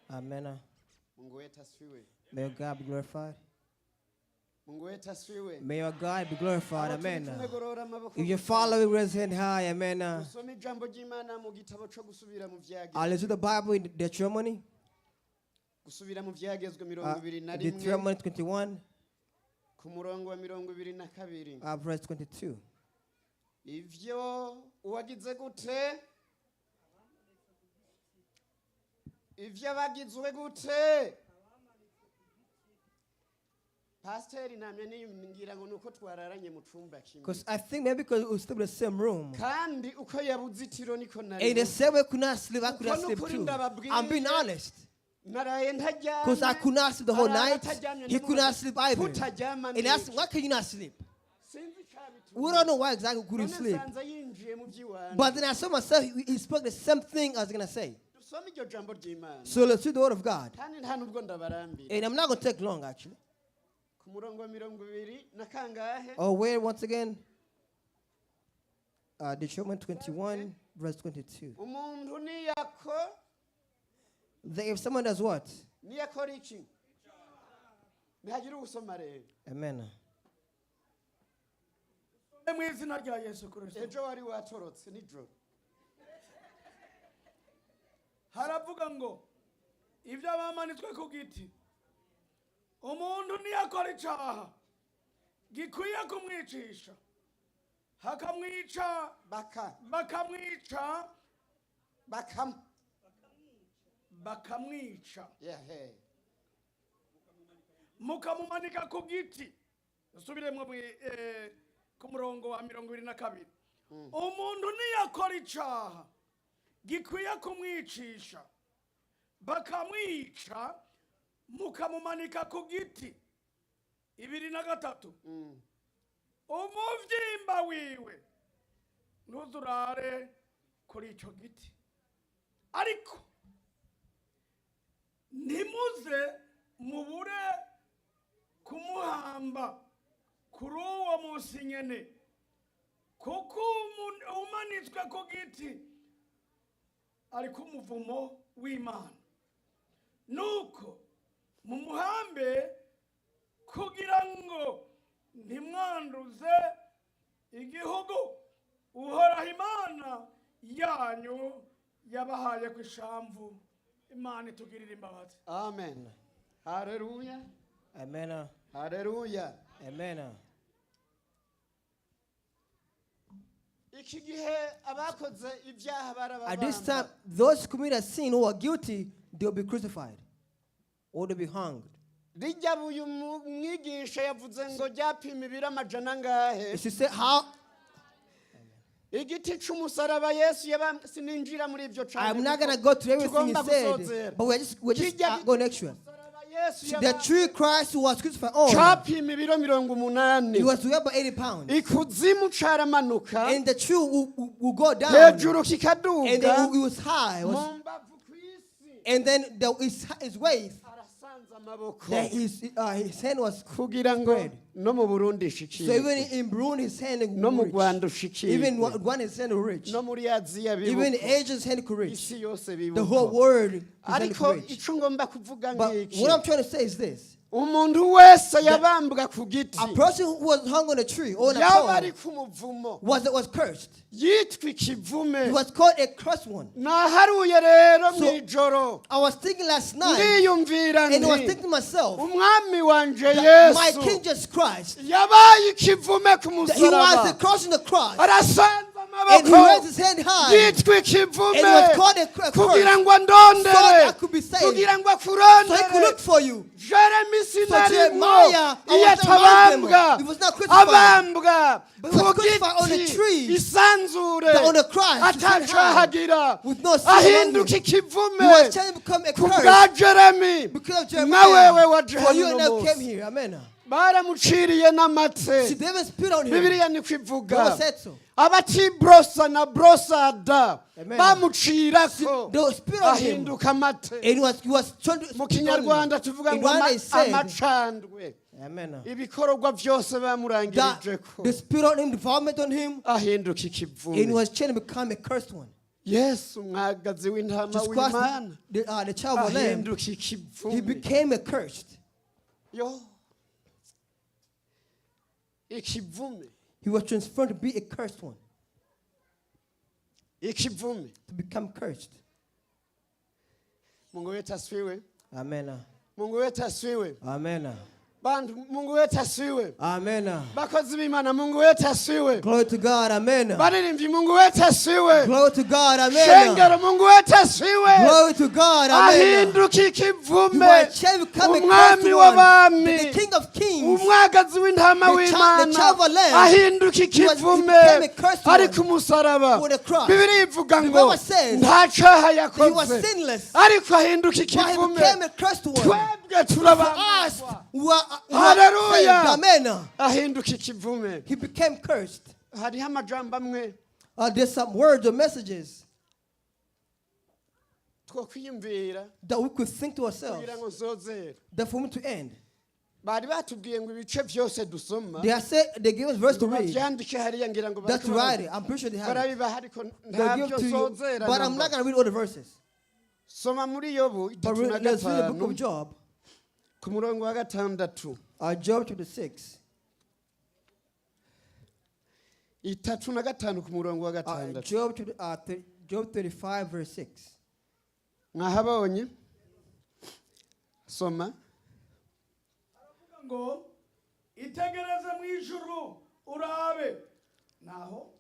Amen. Mungu wetu asifiwe. May your God be glorified. Mungu wetu asifiwe. May your God be glorified. Abo turi Amen. kumwe gorora amaboko. If you're following, raise your hand high. Amen. Usome ijambo ry'Imana mu gitabo cyo gusubira mu vyagezwe. Let's read the Bible in Deuteronomy. Gusubira mu vyagezwe 21 Deuteronomy 21, ku murongo wa 22. Verse 22. Ivyo uwagize gute? Ivyo abagizwe gute? Pasiteri namye niyumvira ngo nuko twararanye mu cumba kimwe. Because I think maybe because we sleep in the same room. Kandi uko yabuze itiro niko nari. In the same way, could not sleep. I could not Uko sleep nukuri too. ndababwiye, I'm being honest. Naraye ntaryamye. Because I could not sleep the whole Arara night. ataryamye, He could not ndamubaza, sleep either. Kutaryama And that's ni why can you not sleep? Sinzi icabitumye. We don't know why exactly we couldn't None sleep. nsanze yinjiye mu by'iwanjye. But then I saw myself, he spoke the same thing I was going to say. Dusome iryo jambo ry'Imana. So let's read the word of God. Kandi nta nubwo ndabarambira. And I'm not going to take long, actually. Ku murongo wa 20 na kangahe? Oh, where once again? Deuteronomy 21, verse 22. Umuntu niyako If someone does what? Niyakora iki? Ntihagire usoma rero. Amen. Mu izina rya Yesu Kirisito. Ejo wari watorotse nijoro. Haravuga ngo ibyo bamanitswe ku giti umuntu niyakora icaha gikwiye kumwicisha hakamwica Baka bakamwica bakam bakamwica yehe mukamumanika ku giti. Usubiremo ku murongo wa 22. Umuntu niyakora icaha gikwiye kumwicisha bakamwica mukamumanika ku giti. 23. Umuvyimba wiwe ntuzurare kuri ico giti, ariko ntimuze mubure kumuhamba kuri uwo munsi nyene, kuko umanitswe ku giti ariko umuvumo w'Imana. Nuko mumuhambe kugira ngo ntimwanduze igihugu Uhoraho Imana yanyu yabahaye ku ishamvu. Imana itugirire imbabazi. Amen, haleluya. Amen. Haleluya. Amen. Iki gihe abakoze ibyaha At this time, barababamba. Those who commit a sin who are guilty, they'll be crucified or they'll be hanged. Rijya uyu mwigisha yavuze ngo ryapima ibiro amajana angahe? If you say how Igiti c'umusaraba Yesu yaba sininjira muri ibyo cane I'm not gonna kuko go to everything he tugomba said, gusozera. but we're just Kijya going extra. Umusaraba Yesu The tree Christ who was crucified on, capima ibiro 80. He was weighed about 80 pounds. Ikuzimu caramanuka. And the tree will go down, Hejuru and kikaduga. then it was high. Mu mbavu kw'isi. And then his waist, Arasanze amaboko then his hand was kugira ngo spread. No mu Burundi So ishikirwe, even in Burundi, his hand no mu would reach. Rwanda ushikirwe, Even one his hand would reach. no muri Aziya Even bibuko, Asia's hand could reach. isi yose The whole bibuko. world, his hand Ariko could reach. ico ngomba kuvuga But ngiki: what I'm trying to say is this. Umuntu wese yabambwa ku giti A person who was hung on a tree or on a yaba pole ari ku muvumo was cursed. yitwa ikivume. He was called a cursed one. Naharuye rero So- mw'ijoro I was thinking last night, ndiyumvira and I was nti thinking to myself, umwami wanje that my Yesu King Jesus Christ, yabaye ikivume ku that he was musaraba the cross on the cross, arasanze and he amaboko raised his hand high, yitwa ikivume and he was called a kugira curse, ngo andondere so that I could be saved, kugira ngo so he could akurondere. look for you. Jeremy So sinarimwo Jeremiah, I iyo was not among them. atabambwa He was not crucified. abambwa But he ku was crucified on a giti tree. isanzure That on the cross, he said atacahagira with no sin among ahinduka him. ikivume He was trying to become a ku curse bwa Jeremy because of na Jeremiah. wewe waje For you hano and I uno came munsi here. Amen. Baramuciriye n'amatse. See, David spit on him. Bibiliya niko ivuga. God said so. Abatibrosa na brosada Amen. bamucirako They spit on him. ahinduka amate. And he was trying to Mu spit on him. Kinyarwanda tuvuga In ngo Rwanda, he said, amacandwe Amen. ibikororwa byose That bamurangirije ko the spit on him, the vomit on him, ahinduka and he ikivume. was trying to become a cursed one. Yesu umwagazi w'intama Jesus Christ, w'Imana the child of a lamb, ahinduka he ikivume. became a cursed. Yo, ikivume. He was transformed to be a cursed one, Ikivume. To become cursed. Mungu wetu asifiwe. Amen. Mungu wetu asifiwe. Amen. Bantu, Mungu wetu asifiwe. Amen. Bakozi b'Imana, Mungu wetu asifiwe. Glory to God. Amen. Baririmbyi, Mungu wetu asifiwe. Glory to God. Amen. Shengero, Mungu wetu asifiwe. Glory to God. Amen. Ahinduka ikivume. You are become a Umwami cursed one. w'abami, The King of Kings. umwagazi w'intama The child w'Imana of a lamb. ahinduka He ikivume became a cursed ari one ku musaraba. on the cross. Bibiliya ivuga The ngo Bible says nta caha He was yakoze, sinless. ariko ahinduka But he ikivume. became a cursed one. Twebwe For turabamagwa. us, we are Hallelujah. saved. Amen. Ahinduka ikivume. He became cursed. Hariho amajambo amwe There's some words or messages twokwiyumvira that we could think to ourselves kugira ngo nzozere. That for me to end. Bari batubwiye ngo ibice byose dusoma They have said they gave us verse to read. bavyandike hariya, ngira ngo That's bariko right. I'm pretty sure they have it. barabibaha, ariko They'll give ntabyo to you, nsozera but I'm namba. not gonna read all the verses. Soma muri Yobu But itatu na let's read the book gatanu of Job, ku murongo wa gatandatu. Job chapter 6, 35 ku murongo wa gatandatu. Job chapter, Job 35 verse 6. Mwahabonye? Soma. Ngo itegereze mu ijuru urabe naho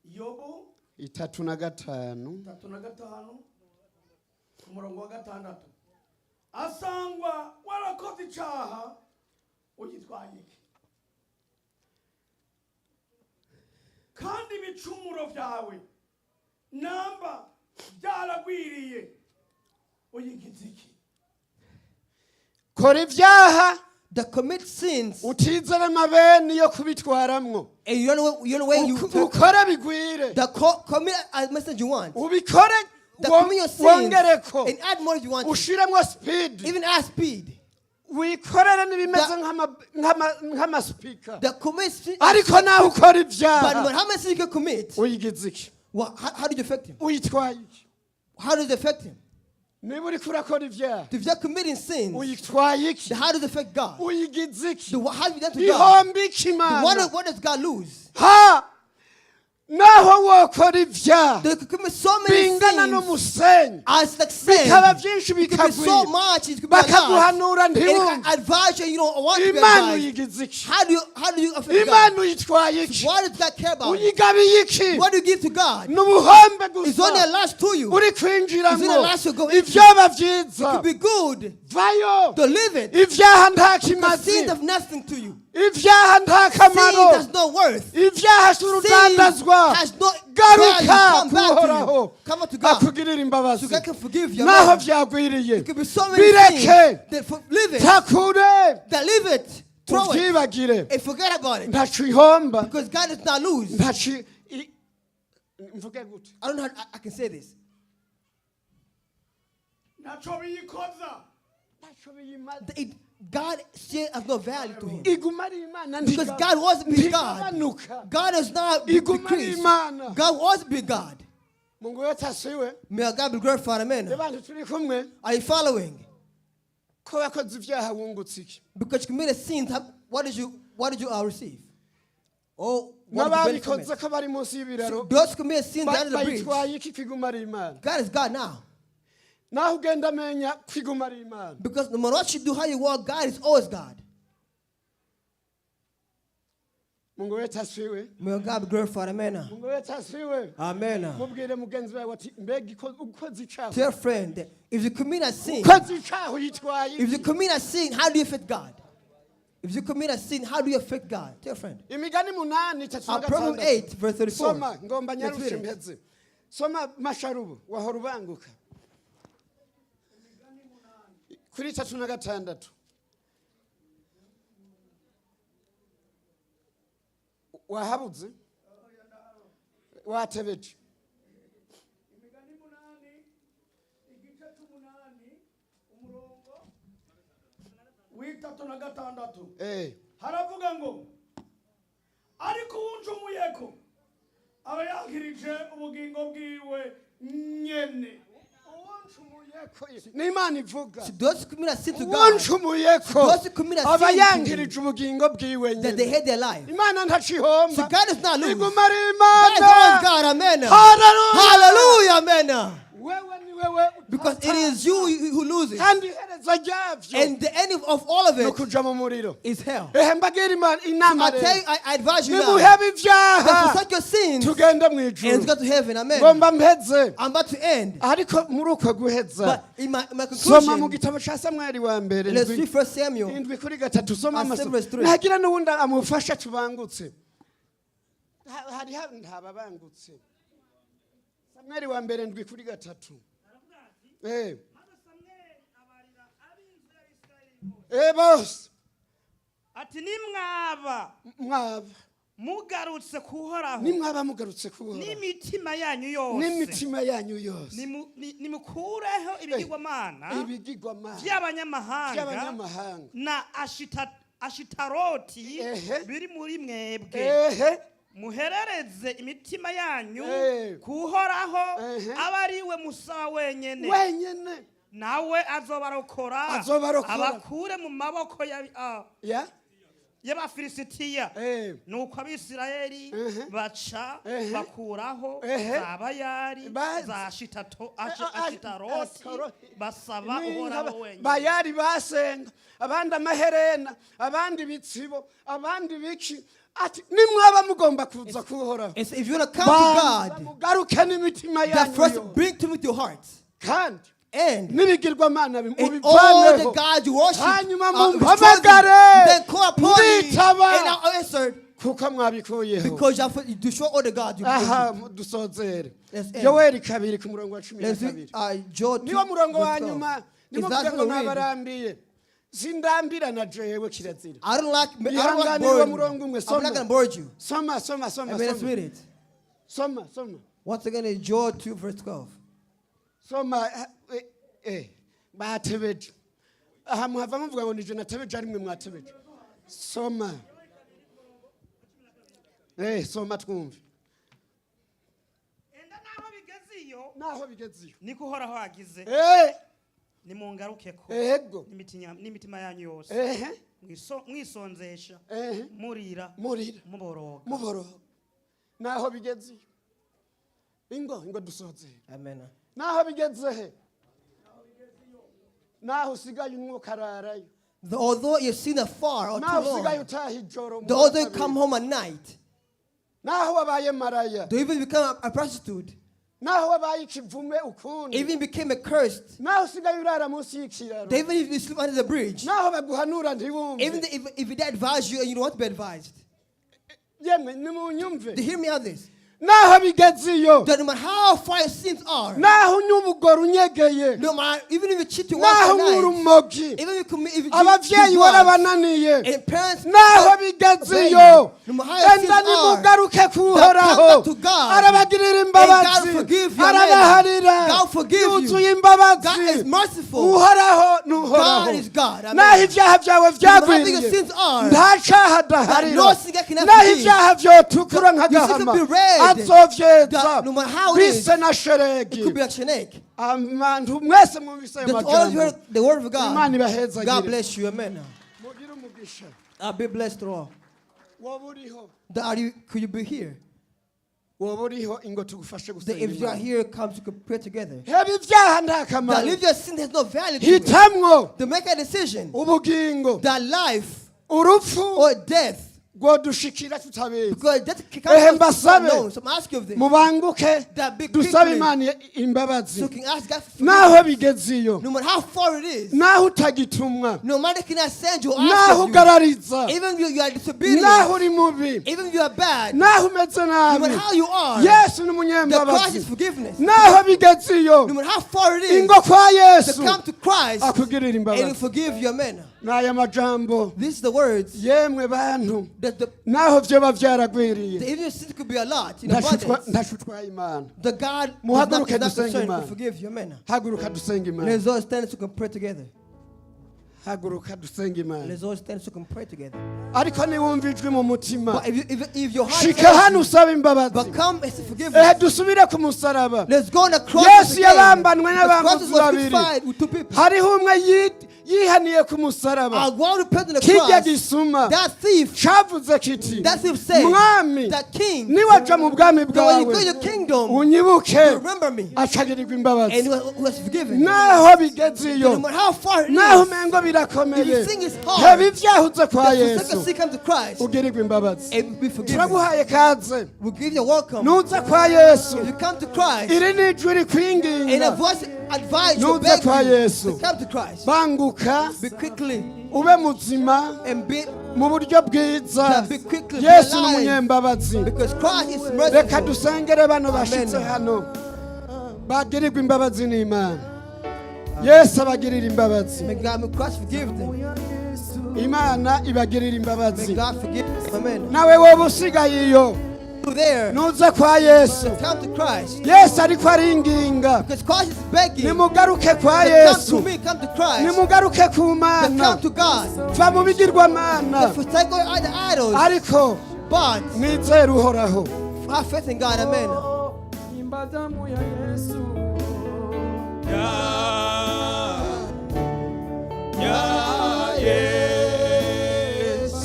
Yobu 35. 35 ku murongo wa gatandatu asangwa warakoze icaha ugitwaye iki kandi ibicumuro byawe namba byaragwiriye uyigize iki? Kora ibyaha That commit sins utizere amabeni yo kubitwaramwo. And you don't know where you Ukore bigwire. that commit as much as you want. Ubikore That commit your sins wongereko. And add more if you want to. Ushiremwo speed. Even add speed. Wikorere n'ibimeze nk'amasipika. That commit sin, Ariko nawe ukora but no ibyaha matter how many sins you can commit, uyigize iki? well, how did you affect him? Uyitwaye iki? How does it affect him? Niba uriko urakora ibyaha If you're committing sins, uyitwaye iki? then how does it affect God? Uyigize iki? Then how have you done to God? Ihomba iki Then Imana? What does God lose? Ha, naho wokora ibyaha They could commit so many bingana sins n'umusenyi as like sin. bikaba byinshi It could be so bikagwira much. It could be a lot. bakaguhanura And it ntiwumve. can advise you, you don't want to be Imana advised. uyigize iki? How do you affect God? Imana uyitwaye iki? What does God care about? Uyigabiye iki? What do you give to God? Ni ubuhombe It's only a gusa loss to you. uri It's only a kwinjiramo. loss you go into. Ibyoba byiza It could be good vayo. to live it. Ibyaha nta The kimazi. sin does nothing to you. Ibyaha nta Sin kamaro. does no worth. Ibyaha si Sin urudandazwa. has no value. Garuka Come back to kuhoraho you. Come back to God. akugirira imbabazi. So God can forgive you. Naho Amen. byagwiriye It could be so many bireke. things that live it. Takure. That leave it. Throw it. Ubyibagire. And forget about it. Ntaco ihomba. Because God does not lose. Ntaco mvuge gute? I don't know how I can say this. Ntaco biyikoza. Ntaco biyimaze. God still has no value to him. Iguma ari Imana. Because God wasn't be God. Ntigabanuka. God does not Iguma ari decrease. Imana. God was be God. Mungu wetu asiwe. May our God be glorified. Amen. Abantu turi kumwe? Are you following? Ko wakoze ibyaha wungutse iki? Because you committed sins, what did you receive? Oh, what did you benefit from N'ababikoze it? ko bari munsi y'ibiraro Those commit sins under the bridge. bayitwaye iki kwiguma ari Imana? God is God now. Naho ugenda amenya kwiguma ari Imana. Because no matter what you do, how you walk, God is always God. Mungu wetu asiwe. May our God be glorified. Amen. Mungu wetu asiwe. Amen. Mubwire mugenzi wawe ati mbega ukoze icaha Tell your friend that if you commit a sin, ukoze icaha uyitwaye if you iki? commit a sin, how do you affect God? If you commit a sin, how do you affect God? Tell your friend. Imigani 8:36. Proverbs 8, verse 34. Soma ngomba Let's nyarushe read it. mpeze. Soma masharubu wahora ubanguka kuri 36. Wahabuze watebeje. Imigani 8 igice c'umunani umurongo w'36. Haravuga ngo ariko uwuncumuyeko Aba yankirije ubugingo bwiwe nyene. Ni Imana ivuga. So those who commit a sin to God, Uwancumuyeko Those who commit a sin aba to me, yankirije ubugingo bwiwe that they nyene. hate their life. Imana ntacihomba. So God does not lose. Iguma ari God is always Imana. God, amen. Hallelujah. Hallelujah, amen. Wewe ni wewe. Because it is you who loses. Kandi iherezo ryavyo And the end of all of ni it ukuja mu muriro. is hell. Ehe, mbagira inama I tell rero. you, I advise you now Nimuhebe that ibyaha forsake your sins tugende mu and ijuru. go to heaven. Amen. Ngomba mpeze. I'm about to end. Ariko muri uko guheza, But in my soma mu conclusion, gitabo ca Samweli wa mbere let's read 1 Samuel. 7:3, soma. And Amasomo 7 verse 3. ntagira n'uwundi amufasha, tubangutse. Hari ntababangutse. Samweli wa mbere 7:3. Bose. Ati nimwaba Mwaba mugarutse kuhoraho nimwaba mugarutse kuhoraho n'imitima yanyu yose n'imitima yanyu yose, nimukureho ibigirwamana ibigirwamana by'abanyamahanga by'abanyamahanga na Ashitaroti biri muri mwebwe, muherereze imitima yanyu kuhoraho, abe ari we musaba wenyene, wenyene, nawe azobarokora, Azobarokora. abakure mu maboko ya y'Abafilisitiya. Nuko Abisirayeli baca bakuraho za Bayali, za Ashitaroti, basaba Uhoraho wenyine. Bayari basenga, abandi amaherena, abandi ibitsibo, abandi biki. Ati nimwaba mugomba kuza kuhoraho, And so if you want to come to banza God, mugaruke n'imitima that yanyu first yose. bring to me your heart. Kandi And n'ibigirwamana and all the mubivaneho. gods you worship, Hanyuma destroy them. mumpamagare, Then call upon me, nditaba. and I'll answer. Kuko mwabikuyeho. Because you destroy all the gods you Aha, worship. dusozere. Let's end. Yoweri 2 ku murongo wa cumi na Let's read kabiri. Joel 2, Niwo murongo wa verse 12. nyuma. Is Nimuvuge that ngo gonna read? nabarambiye, sindambira na jewe, kirazira. I don't like Ihanganirwe boring. murongo umwe, I'm soma. not gonna bore you. Soma, soma, soma. Amen. Let's Soma, read it. soma, soma. Once again, it's Joel 2, verse 12. Soma. Batebeje aha, muhava muvuga ngo nije natebeje, ari mwe mwatebeje. Soma, soma twumve. Enda naho bigeze iyo, Naho bigeze iyo, niko Uhoraho agize, nimungarukeko ego n'imitima yanyu yose, mwisonzesha, murira, murira, muboroga. Muboroga. Naho bigeze iyo, ingo ingo dusozere. Amen. Naho bigeze he, naho usigaye umwuka ararayo, Although you've seen afar or too naho usigaye long, utaha ijoro, the although you come home at night, naho wabaye maraya, they even become a prostitute, naho wabaye ikivume ukundi, even became a cursed. Naho usigaye urara munsi y'ikiraro, They even if you sleep under the bridge, naho baguhanura ntiwumve. Even if they advise you and you don't want to be advised. Yemwe nimunyumve. They hear me out this. Naho bigeze iyo, That no matter how far your sins are, naho unywa ubugoro unyegeye, no matter even if you cheat your wife naho at unywa night, urumogi, even if you commit, if you abavyeyi do drugs, warabananiye, and parents naho bigeze obey iyo, you, no matter how your enda sins are, nimugaruke kuhoraho, come back to God, arabagirira and imbabazi, God forgive you, arabaharira, amen. God forgive you. yuzuye imbabazi. God is merciful. Uhoraho ni Uhoraho. God is God, amen. Naho ibyaha byawe No matter how big your byagwiriye, sins are, nta caha adaharira. no sin cannot Naho forgive. ibyaha vyotukura Your sins nk'agahama, will be red. azovyeza That no matter how it is, bise na sheregi. it could be like Shenek. Abantu mwese mwumvise ayo That all of you majambo, heard the word of Imana God. ibahezagire. God bless you. Amen. Mugire umugisha. Be blessed all. Woba uriho, That are you, could you be here? woba uriho, ingo tugufashe That gusenga if you are Imana. here, come to pray together. Heba ibyaha nta That kamaro. leave your sin has no value to it. Hitamwo To make a decision ubugingo, that life urupfu or death, rwodushikira tutabizi. because death can come Ehe, to us mbasabe. unknown. So I'm asking you of this. Mubanguke That be dusabe quickly. Imana imbabazi. So you can ask God for Naho bigeze iyo, no matter how far it is, naho utagitumwa, no matter cannot send you or ask naho of you, ugarariza, even if you are disobedient, naho uri mubi, even if you are bad, naho umeze no nabi, matter how you are, Yesu ni the Christ umunyembabazi. is forgiveness. Naho bigeze iyo, No matter how far it is, ingo kwa to Yesu come to Christ akugirira and he imbabazi. forgive your men. N'aya majambo, These are the words yemwe bantu, that naho vyoba vyaragwiriye, the even your sins could be a lot in abundance. ntaco utwaye Imana. The God is not, Muhaguruke is not dusenge concerned to Imana. forgive your men. Haguruka dusenge Imana. Let's all stand so we can pray together. Haguruka dusenge Imana. Let's all stand so we can pray together. Ariko niwumva ijwi mu mutima, But if your heart shika tells hano you, usaba imbabazi. but come and seek Ehe, forgiveness. dusubire ku musaraba. Let's go on the cross Yesu again. yabambanwe The cross n'abambuzi was babiri. crucified with two people. Hariho umwe yihaniye ku musaraba. One repented on the Kirya cross. gisuma That thief, cavuze kiti, that thief said, "Mwami, that king, niwaja mu bwami that when you go bwawe to your kingdom, unyibuke." you remember me. Acagirirwa And imbabazi. he was forgiven. Naho bigeze iyo, No matter how far it naho is, umengo birakomeye, if you think it's hard, heba ibyaha uze kwa just Yesu, forsake sin, come to Christ, ugirirwe imbabazi. and be forgiven. Turaguhaye kaze. We give you a welcome. Nuza kwa Yesu. If you come to Christ, Iri ni ijwi and a rikwinginga. voice advise you, Nuza beg kwa you Yesu. to come to Christ. Banguka, Be quickly ube muzima and be mu buryo bwiza. Be quickly be Yesu ni alive. umunyembabazi. Because Christ is Reka merciful. dusengere bano bashitse hano bagirirwa imbabazi n'Imana. Yesu abagirira imbabazi. May God, may Christ forgive them. Imana ibagirira May imbabazi. God forgive them. Amen. Nawe wowe usigaye iyo, There, nuze kwa Yesu. come to Christ. Yesu ariko aringinga. Because Christ is begging. Nimugaruke kwa Come to Yesu. me, come to Christ. Nimugaruke ku But Mana. come to God. Va mu bigirwamana, Forsake all other idols. ariko But mwizere Uhoraho. have faith in God. Amen. Imba damu ya Yesu.